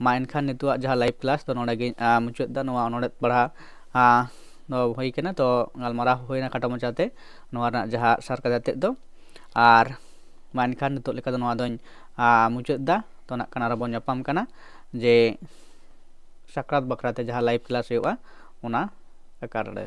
ᱢᱟ ᱮᱱᱠᱷᱟᱱ ᱱᱤᱛᱚᱜ ᱡᱟᱦᱟᱸ ᱞᱟᱭᱤᱵᱷ ᱠᱞᱟᱥ ᱫᱚ ᱱᱚᱰᱮ ᱜᱮᱧ ᱟᱨ ᱢᱩᱪᱟᱹᱫ ᱮᱫᱟ᱾ ᱱᱚᱣᱟ ᱚᱱᱚᱬᱦᱮ ᱯᱟᱲᱦᱟᱣ ᱟᱨ ᱫᱚ ᱦᱩᱭ ᱠᱟᱱᱟ᱾ ᱛᱚ ᱜᱟᱞᱢᱟᱨᱟᱣ ᱦᱩᱭᱱᱟ ᱠᱷᱟᱴᱚ ᱢᱟᱪᱷᱟᱛᱮ ᱱᱚᱣᱟ ᱨᱮᱱᱟᱜ ᱡᱟᱦᱟᱸ ᱥᱟᱨ ᱠᱟᱛᱷᱟ ᱛᱮᱫ ᱫᱚ᱾ ᱟᱨ ᱢᱟ ᱮᱱᱠᱷᱟᱱ ᱱᱤᱛᱚᱜ ᱞᱮᱠᱟ ᱫᱚ ᱱᱚᱣᱟ ᱫᱚᱧ ᱟᱨ ᱢᱩᱪᱟᱹᱫ ᱮᱫᱟ᱾ ᱛᱚ ᱱᱟᱜ ᱠᱷᱟᱱ ᱟᱨᱚ ᱵᱚᱱ ᱧᱟᱯᱟᱢ ᱠᱟᱱᱟ ᱡᱮ ᱥᱟᱠᱨᱟᱛ ᱵᱟᱠᱷᱨᱟ ᱛᱮ ᱡᱟᱦᱟᱸ ᱞᱟᱭᱤᱵᱷ ᱠᱞᱟᱥ ᱦᱩᱭᱩᱜᱼᱟ ᱚᱱᱟ ᱟᱠᱟᱨ ᱨᱮ᱾